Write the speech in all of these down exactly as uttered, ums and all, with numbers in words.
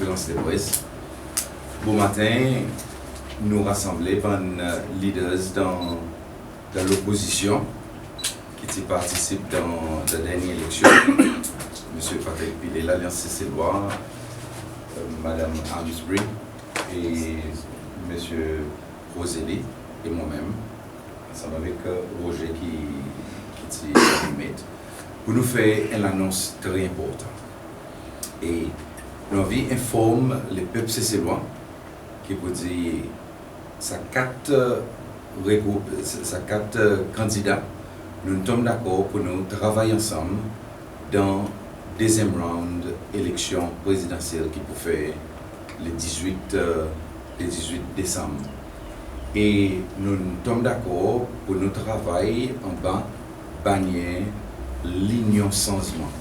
Konferans de pres. Bomaten nou rasanble bann leaders dan, dan lopozisyon ki ti partisip dan, dan dernyen eleksyon. Msye Patrick Pillay, Lalyans Seselwa, Madanm Amesbury e Msye Rosély e mwan menm, ansanm avek Roger ki, ki ti met, pour nou fer en lanons tre enportan. E nou anvi enform lepep Seselwa ki pour dir sa kat regroup, sa kat kandida, nou'n tonm dakor pour nou travay ansanm dan dezyenm round eleksyon prezidansyel ki pour fer le dizwit, le dizwit Desanm. E nou'n tonm dakor pour nou travay anba bannyer Linyon Sanzman.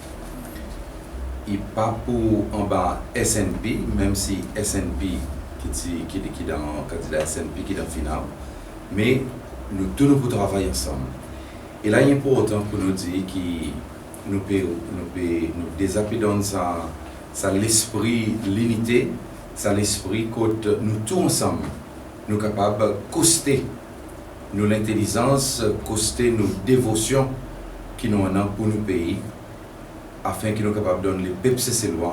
I pa pour anba SNP, menm si SNP ki ti, ki, ki dan, kandida SNP ki dan final, me nou tou nou pour travay ansanm. E la i enportan pour nou dir ki nou pe, nou pe, nou deza pe donn sa, sa lespri linite, sa lespri kot nou tou ansanm nou kapab koste nou lentelizans, koste nou devosyon ki nou annan pour nou pei, afen ki nou kapab donn lepep Seselwa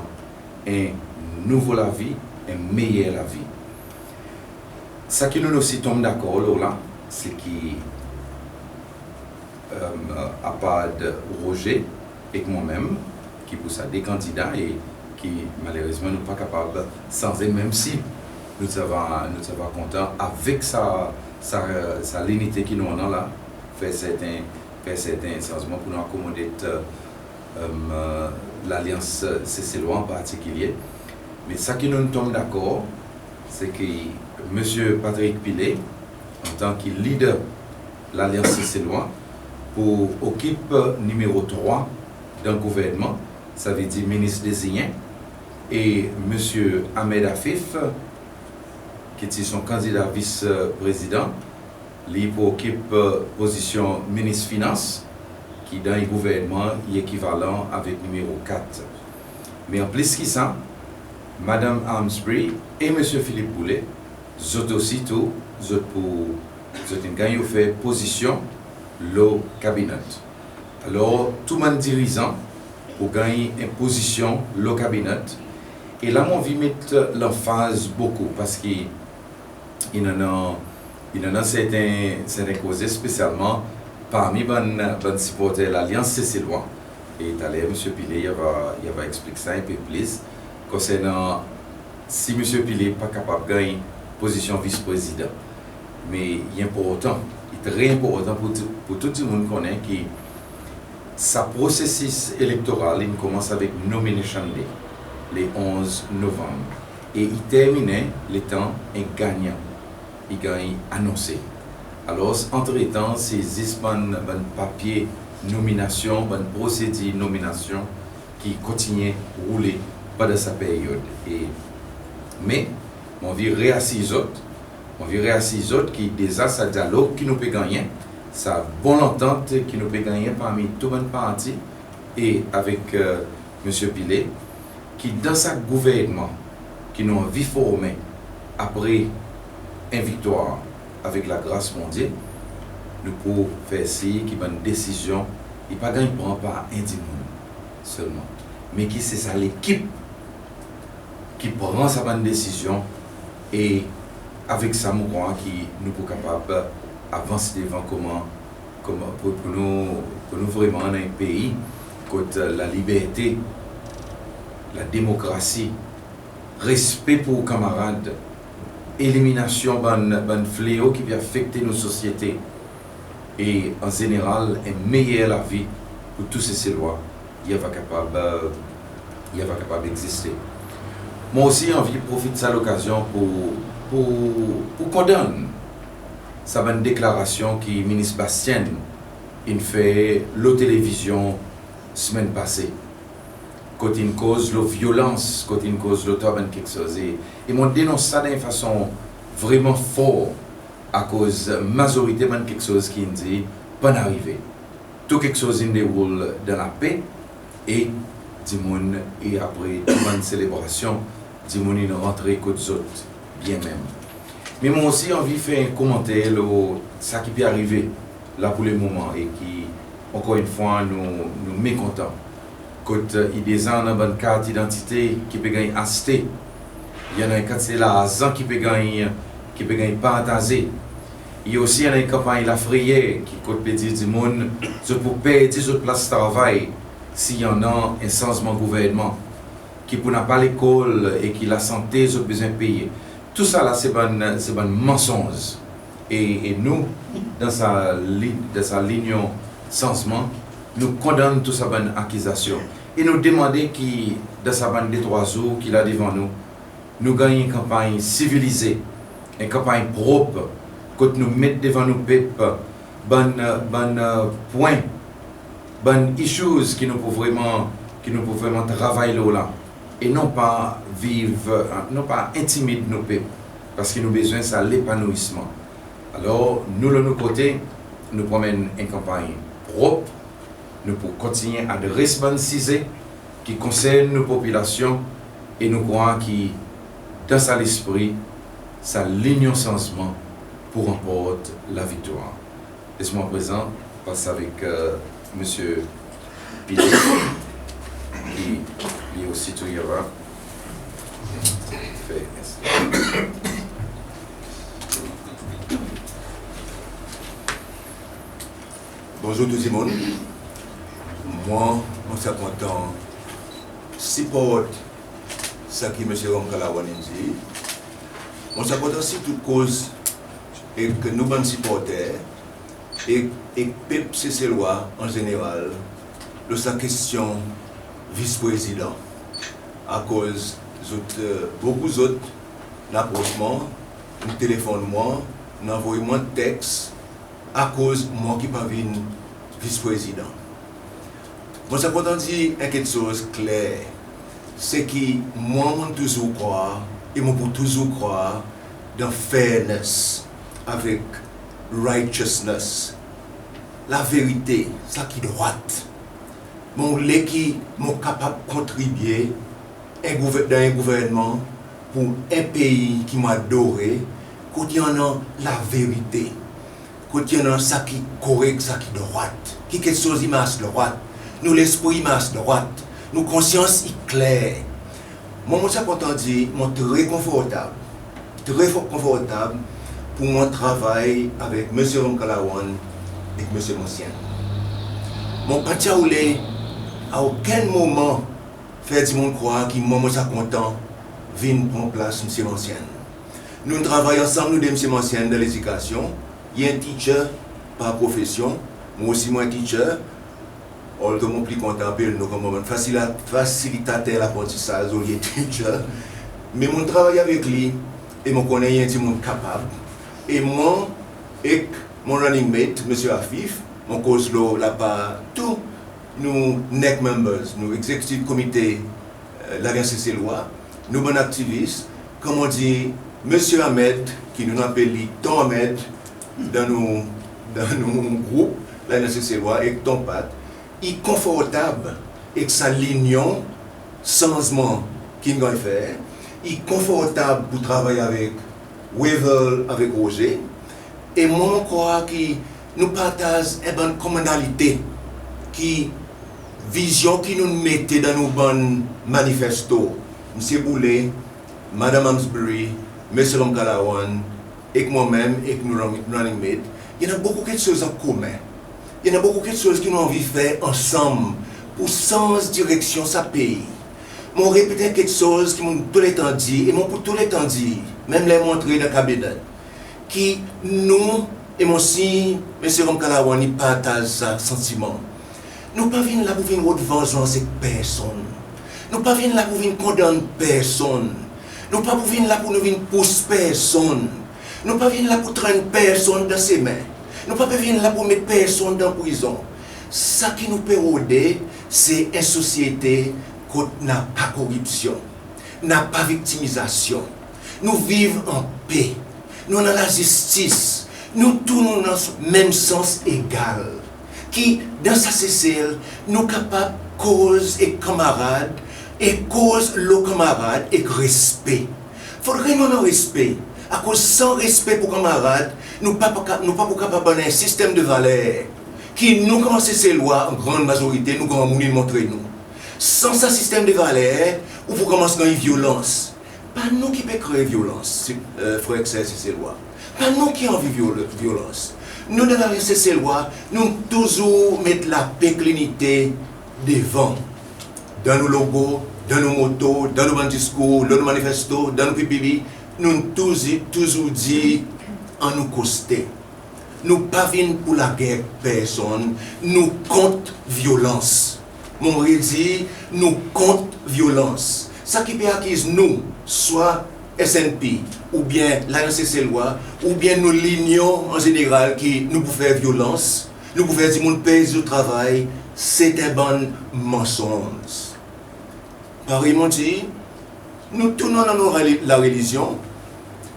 en nouvo lavi, en meyer lavi. Sa ki nou'n osi tonm dakor lo la, se ki, apard Roger ek mwan menm, ki pour sa de kandida e ki malerezman nou pa kapab sanze, menm si nou ti ava, nou ti ava kontan avek sa, sa, sa linite ki nou annan la, fer serten, fer serten sanzman pour nou akomode Lalyans Seselwa an partikilye. Me sa ki nou'n tonm dakor, se ki Msye Patrick Pillay, antan ki lider Lalyans Seselwa, pour okip nimero trwa dan gouvernman, savedir minis dezignen, e Msye Ahmed Afif, ki ti son kandida vis prezidan, li pour okip pozisyon minis finans, ki dan en gouvernman i ekivalan avek nimero kat. Me anplis ki sa, Madanm Amesbury e Msye Philippe Boullée, zot osi tou, zot pour, zot in ganny ofer pozisyon lo kabinet. Alor, tou bann dirizan pour ganny en pozisyon lo kabinet. E la mon anvi met lanfaz bokou, paski i annan, i annan serten, serten koze, spesyalman parmi bann, bann siporter Lalyans Seselwa. E taler Msye Pillay i ava, i ava eksplik sa en pe plis konsernan si Msye Pillay pa kapab ganny pozisyon vis prezidan. Me i enportan, i tre enportan pour, pour tou dimoun konnen ki sa prosesis elektoral in konmans avek Nomination Day, le onz Novanm, e i terminen letan en gannyan i ganny anonse. Alor, antretan, se zis bann, bann papye nominasyon, bann prosedir nominasyon ki kontinyen roule pandan sa peryod. E, me, mon anvi reasir zot, mon anvi reasir zot ki deza sa dyalog ki nou pe gannyen, sa bon lantant ki nou pe gannyen parmi tou bann parti e avek Msye Pillay, ki dan sa gouvernman ki nou anvi formen apre en viktwar, avek lagras Bondye, nou pour fer sir ki bann desizyon i pa ganny pran par en dimoun selman, me ki se sa lekip ki pran sa bann desizyon. E avek sa, mon krwar ki nou pour kapab avans devan konman, konman pour, pour nou, pour nou vreman annan en pei kot laliberte, lademokrasi, respe pour kanmarad, eliminasyon bann, bann fleo ki pe afekte nou sosyete, e an zeneral en meyer lavi pour tou Seselwa i ava kapab, i ava kapab egziste. Mon osi anvi profit sa lokazyon pour, pour, pour kondann sa bann deklarasyon ki Minis Bastienne in fer lo televizyon semenn pase, kot in koz lo vyolans, kot in koz lo tou sa bann keksoz. E, e mon denons sa dan en fason vreman for, akoz mazorite bann keksoz ki in dir pa'n arive. Tou keksoz in deroul dan lape, e dimoun, e apre tou bann selebrasyon dimoun in rantre kot zot byen menm. Me mon osi anvi fer en komanter lo sa ki pe arive la pour le moman e ki, ankor enn fwa, nou, nou mekontan. Kot, e, i deza annan bann kart idantite ki pe ganny aste. I annan en kantite larzan ki pe ganny, ki pe ganny partaze. I osi annan en kanpanny lafreyer ki kot pe dir dimoun zot pou perdi zot plas travay si i annan en sanzman gouvernman, ki pou napa lekol e ki lasante zot bezwen peye. Tousala se bann, se bann mansonz. E, e nou, dan sa li-, dan sa Linyon Sanzman, nou kondann tou sa bann akizasyon. E nou demande ki dan sa bann de trwa zour ki la devan nou, nou ganny en kanpanny sivilize, en kanpanny prop, kot nou met devan nou pep bann, bann, e, pwen, bann issues ki nou pou vreman, ki nou pou vreman travay lo la. E non pa viv, e, non pa entimid nou pep, paski nou bezwen sa lepanouisman. Alor, nou lo nou kote, nou pou anmenn en kanpanny prop, nou pou kontinyen adres bann size ki konsern nou popilasyon, e nou krwar ki dan sa lespri, sa Linyon Sanzman pou ranport laviktwar. Les mwan aprezan pas avek, e, Msye Pillay, ki li osi tou i ava fer en Bonzour tou dimoun. Mwan, mon ti a kontan siport sa ki Msye Ramkalawan in dir. Mon ti a kontan sirtou koz ek nou bann siporter, e, e pep Seselwa an zeneral, lo sa kestyon Vis Prezidan. Akoz zot, e, bokou zot in apros mwan, in telefonn mwan, in anvoy mwan teks, akoz mwan ki pa vin Vis Prezidan. Mon ti a kontan dir en keksoz kler, se ki mwan, mon touzour krwar, e mon pou touzour krwar dan fairness avek righteousness, laverite, sa ki drwat. Mon oule ki mon kapab kontribye en gouver-, dan en gouvernman pour en pei ki mon adore, kot i annan laverite, kot i annan sa ki korek, sa ki drwat, ki keksoz i mars drwat, nou lespri i mars drwat, nou konsyans i kler. Mwan, mon ti a kontan dir, mon tre konfortab, tre fo-, konfortab pour mwan travay avek Msye Ramkalawan ek Msye Mancienne. Mon pa ti a oule a okenn moman fer dimoun krwar ki mwan, mon ti a kontan vin pran plas Msye Mancienne. Nou'n travay ansanm, nou de, Msye Mancienne dan ledikasyon, i en teacher par profesyon, mwan osi mon en teacher, although mon pli kontan apel nou konman bann fasila-, fasilitater laprantisaz olye teacher. Me mon'n travay avek li, e mon konnen i en dimoun kapab. E mwan ek mon running mate, Msye Afif, mon koz lo lapar tou nou NEC members, nou Executive Committee, e, Lalyans Seselwa, nou bann aktivis, konman dir, Msye Ahmed, ki nou'n apel li Ton Ahmed, dan nou, dan nou group Lalyans Seselwa, ek Ton Pat, i konfortab ek sa linyon sanzman ki'n ganny fer, i konfortab pour travay avek Wavel, avek Roger, e mwan, mon krwar ki nou partaz en bann kominalite, ki vizyon ki nou'n mete dan nou bann manifesto, Msye Boulay, Madanm Amesbury, Msye Ramkalawan, ek mwan menm, ek nou run-, running mate, i annan bokou keksoz an komen. I annan bokou keksoz ki nou anvi fer ansanm pour sanz direksyon sa pei. Mon repete keksoz ki mon touletan dir, e mon pou touletan dir, menm ler mon antre dan kabinet, ki nou, e mon sir Msye Ramkalawan i partaz sa santiman. Nou pa vin la pour vin rod vanzans ek personn. Nou pa vin la pour vin kondann personn. Nou pa pou vin la pour nou vin pous personn. Nou pa vin la pour trenn personn dan semen. Nou pa pe vin la pour met personn dan prizon. Sa ki nou pe rode, se en sosyete kot napa koripsyon, napa viktimizasyon. Nou viv an pe. Nou annan lazistis. Nou tou nou annan menm sans egal. Ki dan sa Sesel, nou kapab koz ek kanmarad, e koz lo kanmarad ek respe. Fodre nou annan respe. Akoz san respe pour kanmarad, nou pa, pa ka-, nou pa pou kapab annan en sistenm de valer ki nou konman Seselwa, an grann mazorite, nou granmoun in montre nou. San sa sistenm de valer, ou pou konmans ganny vyolans. Pa nou ki pe kree vyolans, e, frer ek ser Seselwa. Pa nou ki anvi vyol-, vyolans. Nou dan Lalyans Seselwa, nou touzour met lape ek linite devan. Dan nou logo, dan nou moto, dan nou bann diskour, dan nou manifesto, dan nou PPB, nou touzour, touzour dir annou koste. Nou pa vin pour lager ek personn, nou kont vyolans. Mon redir, nou kont vyolans. Sa ki pe akiz nou, swa SNP oubyen Lalyans Seselwa, oubyen nou linyon an zeneral ki nou pou fer vyolans, nou pou fer dimoun pez zot travay, se en bann mansonz. Parey mon dir, nou tou nou annan nou reli-, larelizyon,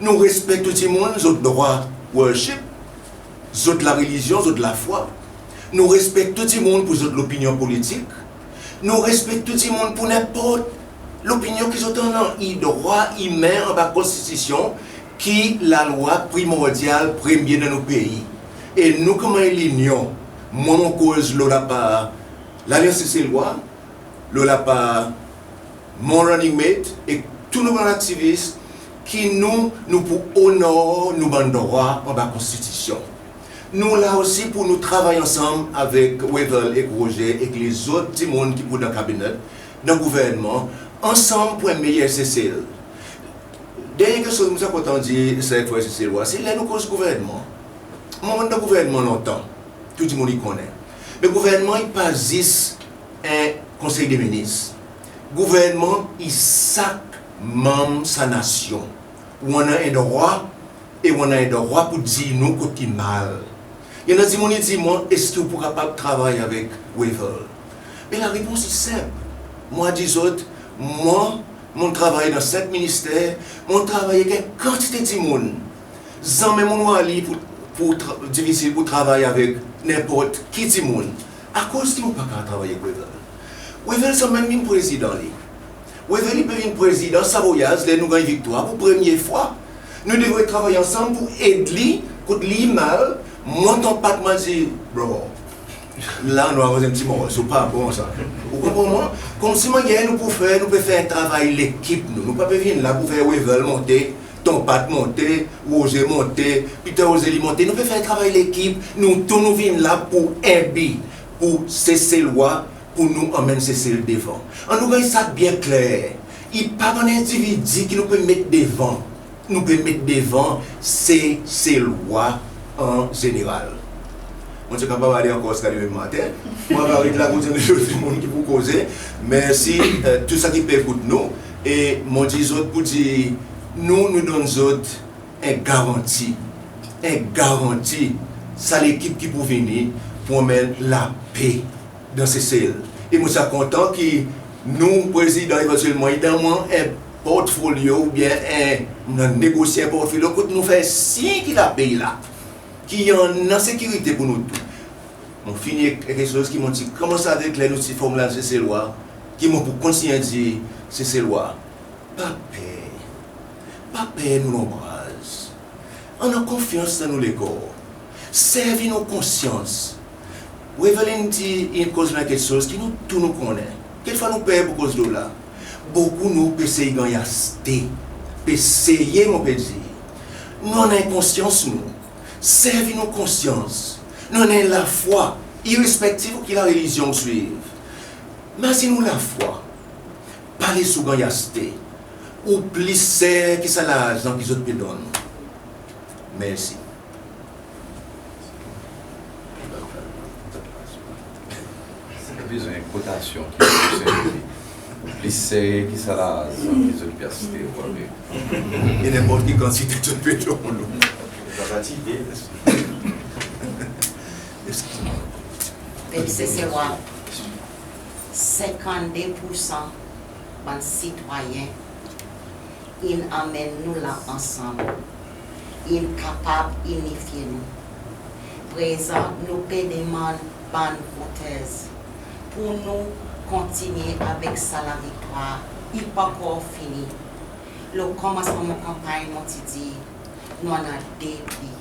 nou respekte tou dimoun zot drwa worship, zot larelizyon, zot lafwa. Nou respekte tou dimoun pour zot lopinyon politik. Nou respekte tou dimoun pour nenport lopinyon ki zot annan. I drwa imen anba Konstitisyon ki lalwa primordyal premye dan nou pei. E nou konman en linyon, mwan mon koz lo lapar Lalyans Seselwa, lo lapar mon running mate ek tou nou bann aktivis ki nou, nou pou onor nou bann drwa anba Konstitisyon. Nou la osi pour nou travay ansanm avek Wavel ek Roger ek lezot dimoun ki pou dan kabinet, dan gouvernman, ansanm pour en meyer Sesel. Dernyen keksoz mon ti a kontan dir, ser ek frer Seselwa, se ler nou koz gouvernman. Mon dan gouvernman lontan, tou dimoun i konnen. Me gouvernman i pa zis en Konsey de Minis. Gouvernman i sak manm sa nasyon. Ou annan en drwa, e ou annan en drwa pour dir nou kot ki mal. I annan dimoun i dir mwan, eski ou pou kapab travay avek Wavel? Me larepons i senp. Mon a dir zot, mwan, mon travay dan senk minister, mon travay ek en kantite dimoun. Zanmen mon war li pour, pour tra-, difisil pour travay avek nenport ki dimoun. Akoz ki mon pa kapab travay ek Wavel? Wavel sanmenm vin prezidan li. Wavel i pe vin prezidan Savoyaz, ler nou ganny viktwar pour premye fwa. Nou devret travay ansanm pour ed li, kot li mal, mwan, ton pat, mon dir, bro, la nou aranz en pti morso, pa bon sa. Ou konpran mwan? Konmsi mannyer nou pou fer, nou pe fer en travay lekip nou. Nou pa pe vin la pour fer Wavel monte, ton pat monte, Roger monte, Peter Roselli monte. Nou pe fer travay lekip, nou tou nou vin la pour en bi, pour Seselwa, pour nou anmenn Sesel devan. Annou ganny sa byen kler. I pa bann endividi ki nou pe met devan. Nou pe met devan Seselwa an zeneral. Mon ti kapab ale ankor ziska demen maten. Mon ava aret la, kot dimoun ki pou koze. Mersi, e, tou sa ki pe ekout nou. E mon dir zot pour dir nou, nou donn zot en garanti, en garanti, sa lekip ki pou vini pou anmenn lape dan Sesel. E mon ti a kontan ki nou, prezidan, evantyelman, i donn mwan en portfolyo oubyen en, nou negosye en portfolyo kot nou fer sir ki lape i la, ki i annan sekirite pour nou tou. Mon fini ek, ek keksoz ki mon ti konmans avek ler nou ti form Lalyans Seselwa, ki mon pou kontinyen dir, Seselwa, pa per. Pa per nou lonbraz. Annan konfyans dan nou lekor. Servi nou konsyans. Wavel in dir, in koz lo en keksoz ki nou tou nou konnen. Kekfwa nou per pour koz lo la. Bokou nou pe sey ganny aste. Pe seye, mon pe dir. Nou annan en konsyans nou. Servi nou konsyans. Nou annan en lafwa, irespektiv ki larelizyon ou swiv. Mazin ou lafwa. Pa les ou ganny aste. Ou pli ser ki sa larzan ki zot pe donn. Mersi. Bezwen kotasyon ki pli ser ki sa larzan ki zot pe aste ou avek. E nenport ki kantite zot pe donn ou. Sa fatige. Eskiz mwan. Pep Seselwa, senkannde poursan bann sitwayen in anmenn nou la ansanm, in kapab inifye nou. Prezan nou pe demann bann voters pour nou kontinyen avek sa laviktwar. I pa ankor fini. Lo konmansman mon kanpanny mon ti dir nou annan de bi.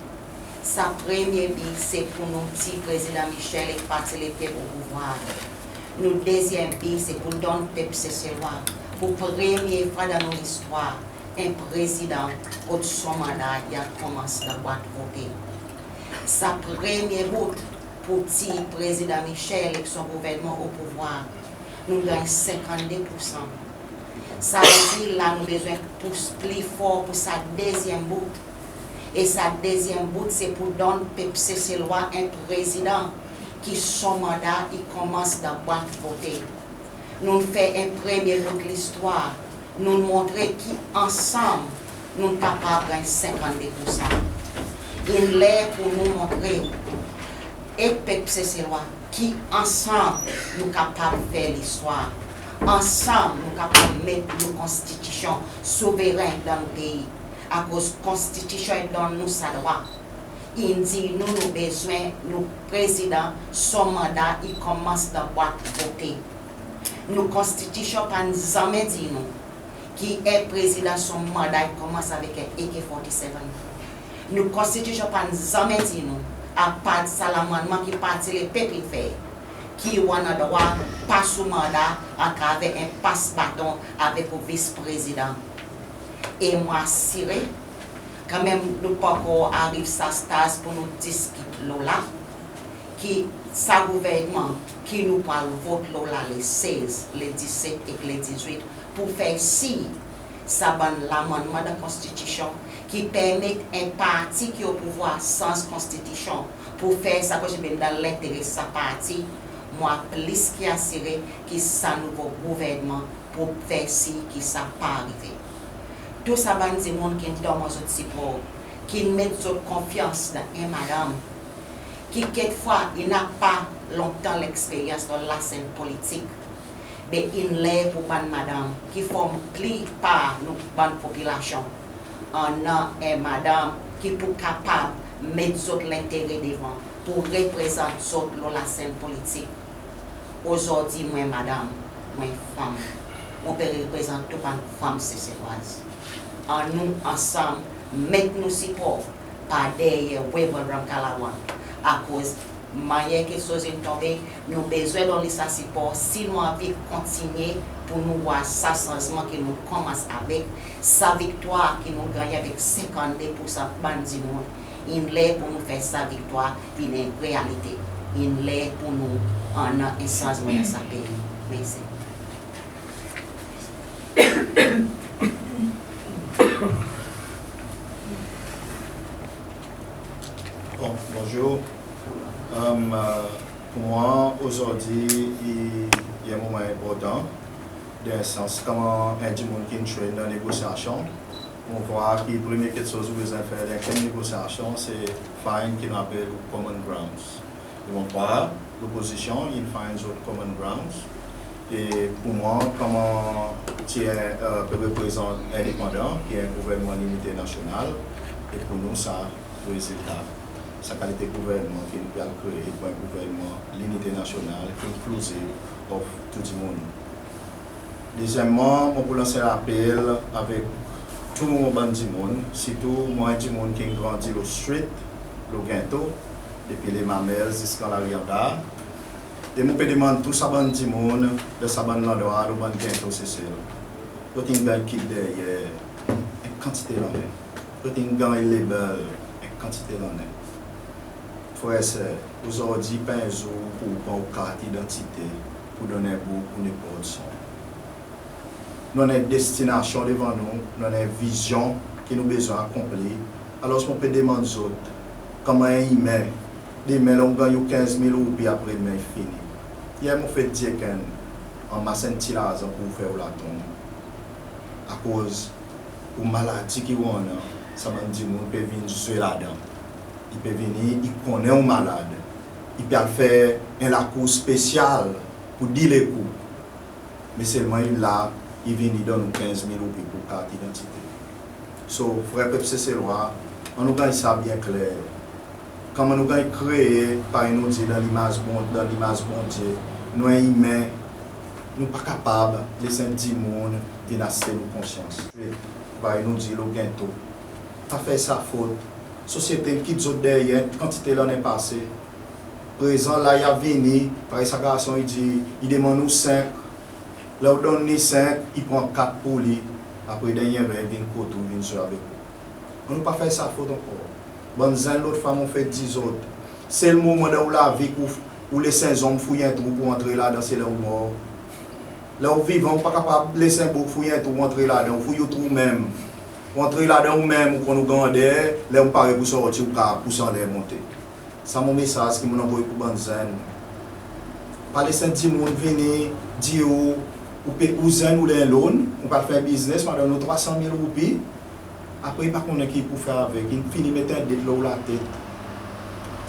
Sa premye bi se pour nou tir Prezidan Michel ek Parti Lepep o pouvwar. Nou dezyenm bi se pour donn pep Seselwa, pour premye fwa dan nou listwar, en prezidan kot son manda i a konmans dan bwat vote. Sa premye bout pour tir Prezidan Michel ek son gouvernman o pouvwar, nou ganny senkannde poursan. Sa i dir la nou bezwen pous pli for pour sa dezyenm bout. E sa dezyenm bout se pour donn pep Seselwa en prezidan ki son manda i konmans dan bwat vote. Nou'n fer en premye bout listwar. Nou'n montre ki ansanm nou'n kapab ganny senkannde poursan. In ler pour nou montre ek pep Seselwa ki ansanm nou kapab fer listwar. Ansanm nou kapab met nou konstitisyon souveren dan nou pei. Akoz konstitisyon i donn nou sa drwa. In dir nou, nou bezwen nou prezidan son manda i konmans dan bwat vote. Nou konstitisyon pa'n zanmen dir nou ki en prezidan son manda i konmans avek en A K forty-seven. Nou konstitisyon pa'n zanmen dir nou, apard sa lamannman ki Parti Lepep in fer, ki ou annan drwa pas ou manda atraver en pas baton avek ou vis prezidan. E mon asire, kanmenm nou pa ankor ariv sa staz pour nou diskit lo la, ki sa gouvernman ki nou pou al vot lo la le sez, le diset ek le dizwit pour fer sir sa bann lamannman dan konstitisyon ki permet en parti ki o pouvwar sanz konstitisyon pour fer sa ki dan lentere sa parti, mon plis ki asire ki sa nouvo gouvernman pou fer sir ki sa pa arive. Tou sa bann dimoun ki'n donn mwan zot sipor, ki'n met zot konfyans dan en madanm ki kekfwa i napa lontan leksperyans dan lasenn politik, be in ler pour bann madanm ki form pli par nou bann popilasyon, annan en madanm ki pou kapab met zot lentere devan pour reprezant zot lo lasenn politik. Ozordi mwan en madanm, mwan en fanm, mon pe reprezant tou bann fanm Seselwaz. Annou ansanm met nou sipor par deryer Wavel Ramkalawan, akoz mannyer keksoz in tonbe, nou bezwen donn li sa sipor si nou anvi kontinyen pour nou war sa sanzman ki nou konmans avek. Sa viktwar ki nou gannyen avek senkannde poursan bann dimoun, in ler pour nou fer sa viktwar vin en realite. In ler pour nou annan en sanzman dan sa pei. Mersi. Bon, bonzour. Euh, pour mwan, ozordi i, i en moman enportan, dan sans konman en dimoun ki'n train dan negosyasyon, mon krwar ki premye keksoz ou bezwen fer dan en negosyasyon, se find ki nou apel common grounds. E mon krwar lopozisyon in find zot common grounds. E pour mwan, konman ti en, euh, pe reprezant endepandan, ki en gouvernman linite nasyonal, e pour nou sa rezilta, sa kalite gouvernman ki nou pe al kree, pour en gouvernman linite nasyonal, ki inkliziv of tou dimoun. Dezyenmman, mon pou lans en lapel avek tou mon bann dimoun, sirtou mwan en dimoun ki'n grandi lo street, lo ghetto, depi Lemamel ziska Lari Anba. E mon pe demann tou sa bann dimoun dan sa bann landrwa lo bann ghetto Sesel, zot in ganny kit deryer en kantite lannen. Zot in ganny label en kantite lannen. Frer, ser, ozordi pa en zour pour ou pran ou kart idantite pour donn en boug ou nenport son. Nou annan en destinasyon devan nou, nou annan en vizyon ki nou bezwen akonpli. Alors mon pe demann zot, konman en imen, demen ler ou ganny ou kenz mil roupi, apre demen i fini. Yer mon fer dir ekenn, anmas en pti larzan pour ou fer ou latonm. Akoz ou maladi ki ou annan, sa bann dimoun pe vin zwe ladan. I pe vini, i konnen ou malad. I pe al fer en lakours spesyal pour deal ek ou. Me selman i la, i vini donn ou kenz mil roupi pour kart idantite. So, frer pep Seselwa, annou ganny sa byen kler. Konman nou ganny kree, parey nou dir, dan limaz Bon, dan limaz Bondye, nou en imen, Nou pa kapab les en dimoun vin aste nou konsyans. Parey nou dir lo gento, pa fer sa fot. Sosyete in kit zot deryer kantite lannen pase. Prezan la i a vini, parey sa garson i dir, i demann ou senk. Ler ou donn li senk, i pran kat pour li. Apre dernyen ler i vin kot ou, i vin zwe avek ou. Annou pa fer sa fot ankor. Bann zenn, lot fwa mon fek dir zot, sel moman dan ou lavi ki ou, ou les en zonm fouy en trou pour antre ladan, se ler ou mor. Ler ou vivan, ou pa kapab les en boug fouy en trou, ou antre ladan, ou fouy ou trou ou menm. Ou antre ladan ou menm, ou konn ou grander, ler ou pare pour sorti, ou kapab pous anler, monte. Sa mon mesaz ki mon anvoy pour bann zenn. Pa les en dimoun vini dir ou, ou pe, ou zenn, ou le en loan, ou pe fer biznes, mon donn ou trwa san mil roupi. Apre i pa konnen ki i pou fer avek, i fini met en det lo ou latet.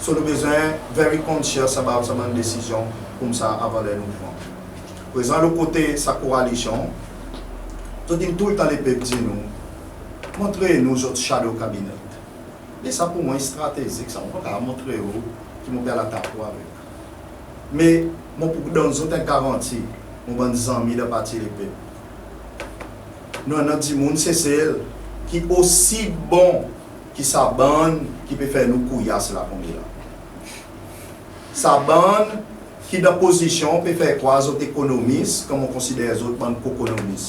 So nou bezwen very conscious about sa bann desizyon koumsa avan ler nou pran. Prezan lo kote sa koalisyon, zot in toultan, lepep dir nou, montre nou zot shadow cabinet. E sa pour mwan i stratezik, sa mon pa kapab montre ou ki mon pe al atak ou avek. Me mon pou donn zot en garanti, mon bann zanmi dan Parti Lepep. Nou annan dimoun Sesel ki osi bon ki sa bann ki pe fer nou kouyas la konmela. Sa bann ki dan pozisyon pe fer krwar zot ekonomis, kan mon konsider zot bann kokonomis.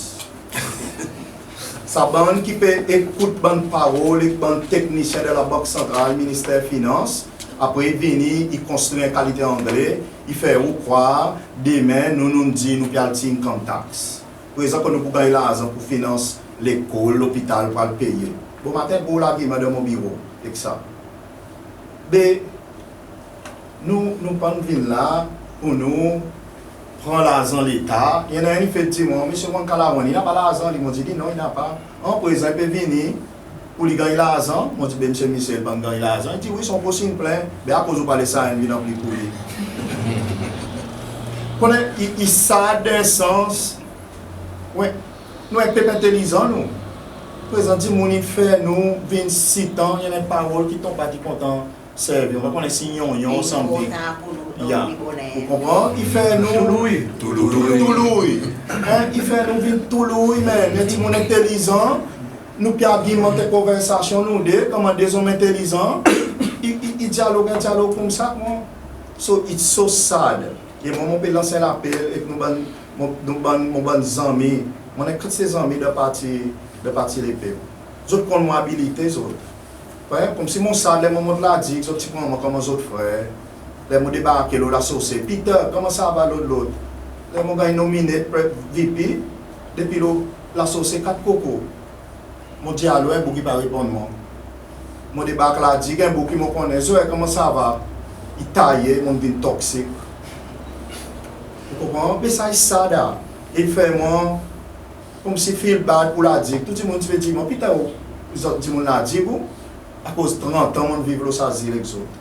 Sa bann ki pe ekout bann parol ek bann teknisyen dan Labank Santral, Minister Finans, apre i vini, i konstri en kalite Angle, i fer ou krwar demen nou, nou'n dir nou pe al tir income tax. Prezan kan nou pou ganny larzan pour finans lekol, lopital, pour al peye. Bomaten gro largiman dan mon biro ek sa. Be, nou, nou pa'n vin la pour nou pran larzan Leta. I annan enn i fek dir mwan, Msye Ramkalawan, i napa larzan li? Mon dir li non, i napa. An prezan i pe vini pour li ganny larzan. Mon dir, be Msye Michel pa'n ganny larzan? I dir wi, son pos in plen. Be akoz ou pa les sa enn vin ranpli pour li? Konnen, i, i sad dan en sans. Wi, nou en pep entelizan nou. Prezan dimoun in fer nou vin sitan, i annan en parol ki tonba ki kontan servi. Ou pa konnen si yonyon, something. Ya. Ou konpran? I fer nou tou louy. Tou louy. Tou louy. En, i fer nou vin tou louy, men. Men dimoun entelizan, nou pe argimante konversasyon nou de, konman de zonm entelizan, i, i, i dyalog, en dyalog koumsa, mon. So, it's so sad. E mwan, mon pe lans en lapel ek nou bann, mon, nou bann, mon bann zanmi, mon annan kantite zanmi dan Parti, dan Parti Lepep. Zot konn mon abilite, zot. Wi, konmsi mon sad, ler mon mont La Digue, zot ti pran mwan konman zot frer. Ler mon debarke lo La Chaussée, Peter, koman sa va, lot, lot? Ler mon ganny nomine pre-, V P, depi lo La Chaussée, kat koko. Mon dir alo, en boug i pa reponn mwan. Mon debark La Digue, en boug ki mon konnen, Zoe, koman sa va? I taye, mon vin toksik. Ou konpran? Be sa i sad, a. I fer mwan konmsi feel bad pour La Digue. Tou dimoun ti pe dir mwan, Peter, ou, zot dimoun La Digue ou? Akoz trant an mon viv lo sa zil ek zot.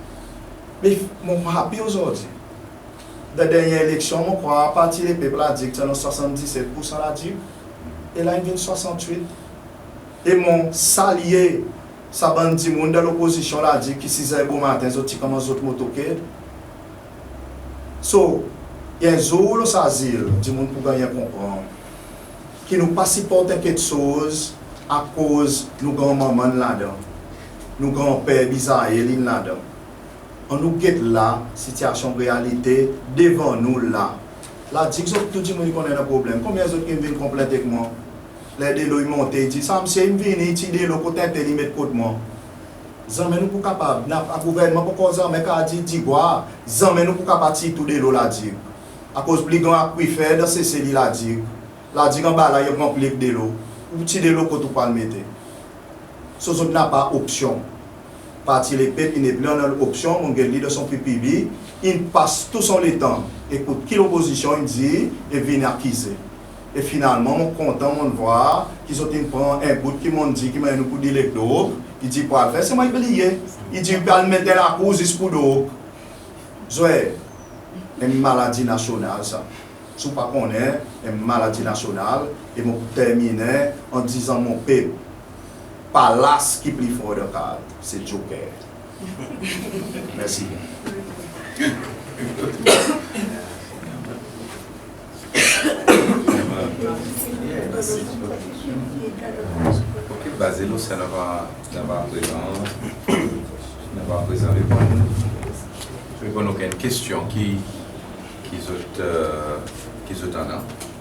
Me mon happy ozordi. Dan dernyen eleksyon, mon krwar Parti Lepep La Digue ti annan swasanndiset poursan La Digue, e la in vin swasannwit. E mon salye sa bann dimoun dan lopozisyon La Digue ki sizè bomaten zot ti konmans zot motoked. So, en zour lo sa zil, dimoun pou ganny konpran ki nou pa siport en keksoz akoz nou granmanman in ladan, nou granper, bizaye li in ladan. Annou get la, sitiyasyon, realite devan nou la. La Digue, zot tou dimoun i konnen annan problenm. Konbyen zot ki'n vin konplent ek mwan? Ler delo i monte, i dir, sa msye in vini, i tir delo kot entel, i met kot mwan. Zanmen nou pou kapab, napa, gouvernman pa ankor zanmen kapab dir Digwa, zanmen nou pou kapab tir tou delo La Digue. Akoz pli gran akwifer dan Sesel i La Digue. La Digue anba la i ranpli ek delo. Ou tir delo kot ou pou al mete? So zot napa opsyon. Parti Lepep i nepli annan opsyon, mon get li dan son P P B, in pas tou son letan ekout ki lopozisyon in dir e vin akize. E finalman mon kontan, mon vwar ki zot in pran en bout ki mon'n dir ki mannyer nou pou dil ek drog, i dir pou al fer, selman i bliye. I dir pou al met dan lakour zis pour drog. Zoe, en maladi nasyonal sa. Si ou pa konnen, en maladi nasyonal, e mon pou terminen an dizan mon pep, palas ki pli for dan kad, se Joker. Mersi. Ok, baze lo sa, nou ava, nou ava prezan, nou ava prezan reponn, reponn okenn kestyon ki, ki zot, e, ki zot annan.